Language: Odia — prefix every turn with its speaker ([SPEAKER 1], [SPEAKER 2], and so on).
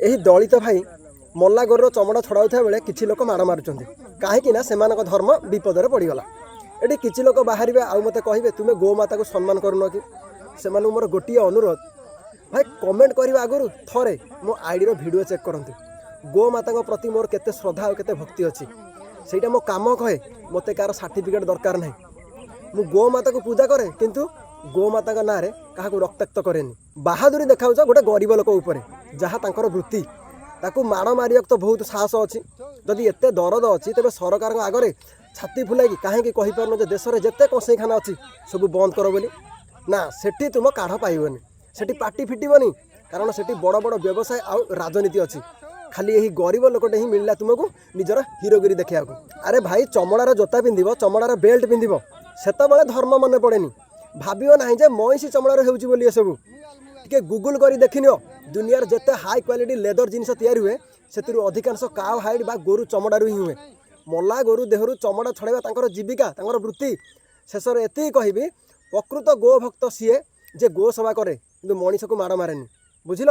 [SPEAKER 1] ଏହି ଦଳିତ ଭାଇ ମଲା ଗୋରୁର ଚମଡ଼ା ଛଡ଼ାଉଥିବା ବେଳେ କିଛି ଲୋକ ମାଡ଼ ମାରୁଛନ୍ତି, କାହିଁକି ନା ସେମାନଙ୍କ ଧର୍ମ ବିପଦରେ ପଡ଼ିଗଲା। ଏଠି କିଛି ଲୋକ ବାହାରିବେ ଆଉ ମୋତେ କହିବେ, ତୁମେ ଗୋମାତାକୁ ସମ୍ମାନ କରୁନ କି? ସେମାନଙ୍କୁ ମୋର ଗୋଟିଏ ଅନୁରୋଧ ଭାଇ, କମେଣ୍ଟ କରିବା ଆଗରୁ ଥରେ ମୋ ଆଇଡ଼ିର ଭିଡ଼ିଓ ଚେକ୍ କରନ୍ତୁ। ଗୋମାତାଙ୍କ ପ୍ରତି ମୋର କେତେ ଶ୍ରଦ୍ଧା ଆଉ କେତେ ଭକ୍ତି ଅଛି, ସେଇଟା ମୋ କାମ କହେ। ମୋତେ କାହାର ସାର୍ଟିଫିକେଟ୍ ଦରକାର ନାହିଁ। ମୁଁ ଗୋମାତାକୁ ପୂଜା କରେ, କିନ୍ତୁ ଗୋମାତାଙ୍କ ନାଁରେ କାହାକୁ ରକ୍ତାକ୍ତ କରେନି। ବାହାଦୁରୀ ଦେଖାଉଛ ଗୋଟେ ଗରିବ ଲୋକ ଉପରେ, ଯାହା ତାଙ୍କର ବୃତ୍ତି, ତାକୁ ମାଡ଼ ମାରିବାକୁ ତ ବହୁତ ସାହସ ଅଛି। ଯଦି ଏତେ ଦରଦ ଅଛି, ତେବେ ସରକାରଙ୍କ ଆଗରେ ଛାତି ଫୁଲାଇକି କାହିଁକି କହିପାରୁନ ଯେ ଦେଶରେ ଯେତେ କସେଇଖାନା ଅଛି ସବୁ ବନ୍ଦ କର ବୋଲି? ନା, ସେଠି ତୁମ କାଢ଼ ପାଇବନି, ସେଠି ପାଟି ଫିଟିବନି, କାରଣ ସେଠି ବଡ଼ ବଡ଼ ବ୍ୟବସାୟ ଆଉ ରାଜନୀତି ଅଛି। ଖାଲି ଏହି ଗରିବ ଲୋକଟେ ହିଁ ମିଳିଲା ତୁମକୁ ନିଜର ହିରୋଗିରି ଦେଖିବାକୁ। ଆରେ ଭାଇ, ଚମଡ଼ାର ଜୋତା ପିନ୍ଧିବ, ଚମଡ଼ାର ବେଲ୍ଟ ପିନ୍ଧିବ, ସେତେବେଳେ ଧର୍ମ ମନେ ପଡ଼େନି। ଭାବିବ ନାହିଁ ଯେ ମଇଁଷି ଚମଡ଼ାର ହେଉଛି ବୋଲି ଏସବୁ। ଟିକେ ଗୁଗୁଲ କରି ଦେଖିନିଅ, ଦୁନିଆର ଯେତେ ହାଇ କ୍ୱାଲିଟି ଲେଦର ଜିନିଷ ତିଆରି ହୁଏ, ସେଥିରୁ ଅଧିକାଂଶ କାଉ ହାଇଡ୍ ବା ଗୋରୁ ଚମଡ଼ାରୁ ହିଁ ହୁଏ। ମଲା ଗୋରୁ ଦେହରୁ ଚମଡ଼ା ଛଡ଼ାଇବା ତାଙ୍କର ଜୀବିକା, ତାଙ୍କର ବୃତ୍ତି। ଶେଷରେ ଏତିକି କହିବି, ପ୍ରକୃତ ଗୋ ଭକ୍ତ ସିଏ ଯେ ଗୋ ସେବା କରେ, କିନ୍ତୁ ମଣିଷକୁ ମାଡ଼ ମାରେନି। ବୁଝିଲ?